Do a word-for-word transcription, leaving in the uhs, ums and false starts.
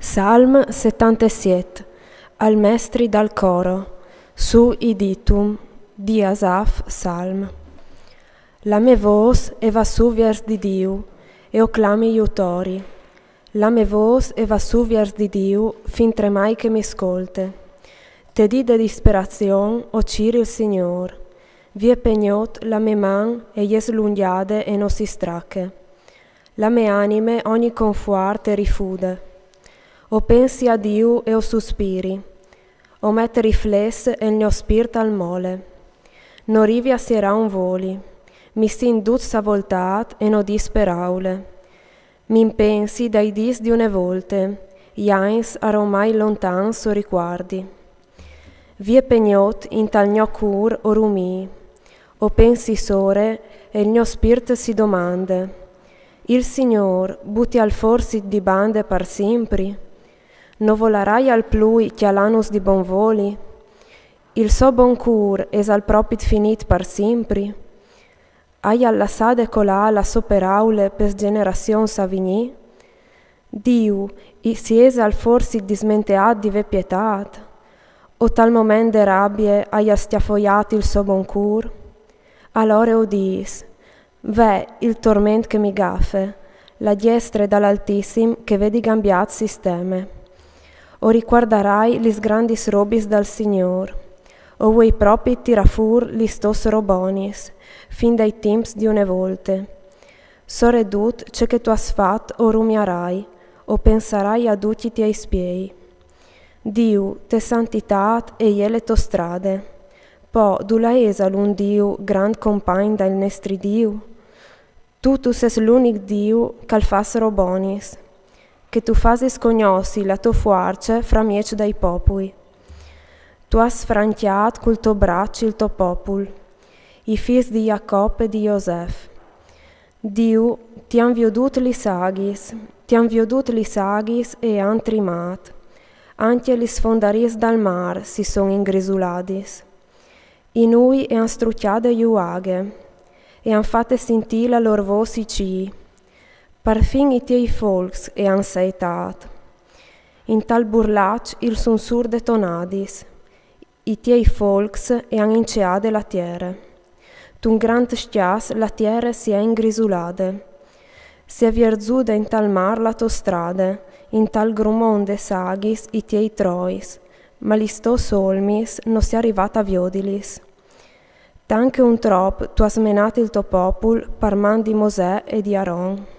Salm setantesiet. Al mestri dal coro, su iditum, di Asaf, salm. La me vôs e va su viers di Diu, e o clami jutori. La me vôs e va su viers di Diu, fintremai che mi scolte. Te dì de disperazion o ciri il Signôr. Vie pegnot la me man e jes lungjade e no si strache. La me anime ogni confuart e rifude. O pensi a Diu e o suspiri. O met rifless e il gno spirt al mole. No rivi a sierà un voli. Mi sin dut savoltât e no dîs peraule. Mi impensi dai dîs di une volte, i agns a romai lontans o ricuardi. Vie pegnot intal gno cûr o rumî, o pensi sore e il gno spirt si domande: Il Signôr butial forsit di bande par simpri? No volaraial plui cjalanus di bon voli? Il so bon cûr esal propit finît par simpri? Aial lassade colâ la sô peraule pes gjenerazions a vignî? Diu, i si esal forsit dismenteât di vê pietât? O tal moment de rabie aial scjafoiât il so bon cûr? Alore o dîs: Ve il torment che mi gafe, la diestre dal Altissim che vedi gambiât sisteme. O ricuardarai lis grandis robis dal Signôr. O vuei propit tirâ fûr lis tôs robonis, fin dai timps di une volte. Sore dut ce che tu âs fat o rumiarai, o pensarai a ducj i tiei spiei. Diu, te santitât e je le tô strade. Po dulà esal un Diu grant compagn dal nestri Diu? Tu, tu sês l'unic Diu ch'al fâs robonis, che tu fasis cognossi la tô fuarce framieç dai popui. Tu âs francjât cul to braç il to popul, i fîs di Jacop e di Josef. Diu, ti àn viodût lis aghis, ti àn viodût lis aghis e àn trimât. Ancje lis fondariis dal mâr si son ingrisuladis. I nûi e àn strucjade jù aghe, e àn fate sintî la lôr vôs i cîi. Parfin i tiei folcs e àn saetât. Intal burlaç il sunsûr de tonadis. I tiei folcs e àn inceade la tiere. Tun grant scjas la tiere si è ingrisulade. Si è vierzude intal mâr la tô strade, intal grumon des aghis i tiei trois, ma lis tôs olmis no si à rivât a viodilis. Tant che un trop tu âs menât il to popul par man di Mosè e di Aron.